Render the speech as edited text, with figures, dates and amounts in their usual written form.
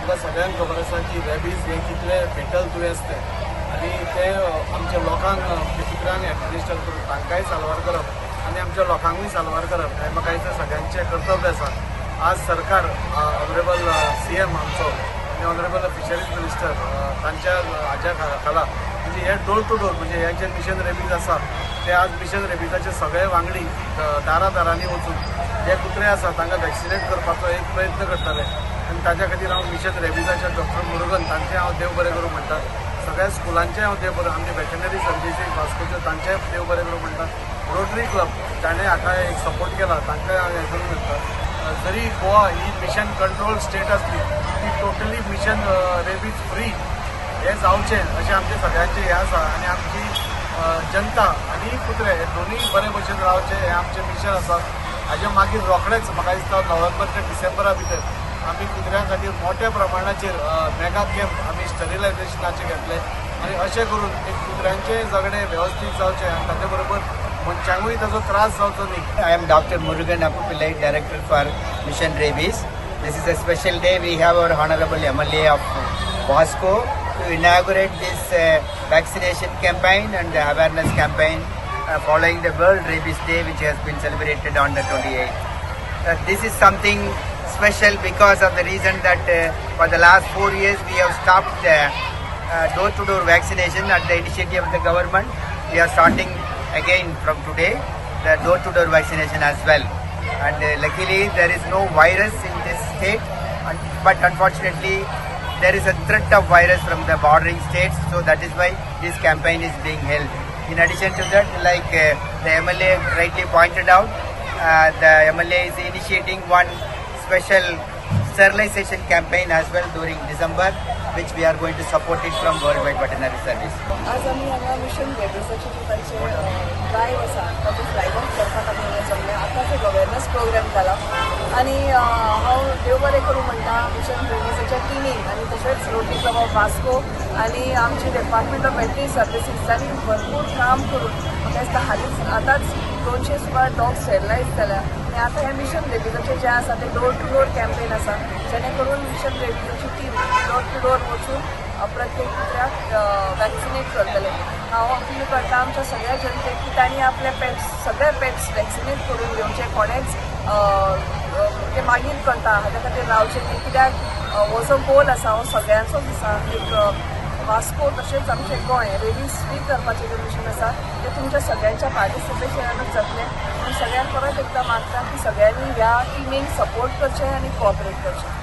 आमकां सगळ्यांक खबर आसा की रेबीज हें कितलें फेटल दुयेंस तें आनी तें आमच्या लोकांक, कुत्र्यांक एडमिनिस्टर करून तांकांय साल्वार करप आनी आमच्या लोकांकूय साल्वार करप हें म्हाका दिसता सगळ्यांचें कर्तव्य आसा. आज सरकार, ऑनरेबल सीएम आमचो आनी ऑनरेबल फिशरीज मिनिस्टर तांच्या हाज्या खाला म्हणजे हे डोर टू डोर, म्हणजे हे जे मिशन रेबीज आसा ते आज मिशन रेबीजाचे सगळे वांगडी दारा दारांनी वचून जे कुत्रे आसा तांकां वॅक्सिनेट करपाचो एक प्रयत्न करतले आनी ताच्या खातीर हांव मिशन रेबीजाच्या डॉक्टर मुरुगन तांचें हांव देव बरें करूं म्हणटा. सगळ्या स्कुलांचें हांव देव बरें, आमचे वेटनरी सर्विसीस वास्कोच्यो तांचें देव बरें करूं म्हणटा. रोटरी क्लब ताणें हाका एक सपोर्ट केला तांकां हांव हें करूं म्हणटा. जरी गोवा ही मिशन कंट्रोल स्टेट आसली ती टोटली मिशन रेबीज फ्री हें जावचें अशें आमचें सगळ्यांचें हें आसा आनी आमची जनता आनी कुत्रे हे दोनूय बरे भशेन रावचे हें आमचें मिशन आसा. हाजे मागीर रोखडेच म्हाका दिसता नोव्हेंबर ते डिसेंबरा भितर आमी कुत्र्यां खातीर मोठ्या प्रमाणाचेर मेगा कॅम्प आमी स्टरिलायझेशनाचे घेतले आनी अशें करून एक कुत्र्यांचें जगणें वेवस्थीत जावचें आनी ताचे बरोबर मनशांकूय ताचो त्रास जावचो न्ही. I am Dr. Murugan Appupillai, Director for Mission Rabies. This is a special day. We have our Honorable MLA of Vasco to inaugurate this vaccination campaign and the awareness campaign following the World Rabies Day, which has been celebrated on the 28th. This is something special because of the reason that for the last 4 years we have stopped the door-to-door vaccination at the initiative of the government. We are starting again from today the door-to-door vaccination as well. And luckily there is no virus in this state, but unfortunately there is a threat of virus from the bordering states. So that is why this campaign is being held. In addition to that, like the MLA rightly pointed out, the MLA is initiating one special sterilization campaign as well during December, which we are going to support it from Worldwide Veterinary Service. आज आमी हांगा mission रेबीजाचे जे तांचे drive आसा ताचें flag of करपाक आमी हांगा जमले. आतांच एक अवेरनस प्रोग्राम जाला आनी हांव देव बरें करूं म्हणटा मिशन रेबीजाच्या टिमीक आनी तशेंच रोटरी क्लब ऑफ वास्को आनी आमची डिपार्टमेंट ऑफ वेटनरी सर्विसीस जांणी भरपूर काम करून म्हाका दिसता हालींच आतांच 200 सुमार डॉग स्टेरिलायज जाल्या आनी आतां हें मिशन रेबीजाचें जें आसा तें डोर टू डोर कॅम्पेन आसा, जेणे करून मिशन रेबीजाची टीम डोर टू डोर वचून प्रत्येक कुत्र्याक वॅक्सिनेट करतले. हांव अपील करता आमच्या सगळ्या जनतेक की तांणी आपले पेट्स, सगळे पेट्स वॅक्सिनेट करून घेवचे. कोणेच अ, अ, ते मागीर करता हाज्या खातीर रावचें न्ही, कित्याक हो जो गोल आसा हो सगळ्यांचोच आसा. एक वास्को तशेंच आमचें गोंय रेबीज फ्री करपाचें जें मिशन आसा तें तुमच्या सगळ्यांच्या पार्टिसिपेशनानूच जातलें. म्हणून सगळ्यांक परत एकदां मागता की सगळ्यांनी ह्या टिमीक सपोर्ट करचें आनी कॉपरेट करचें.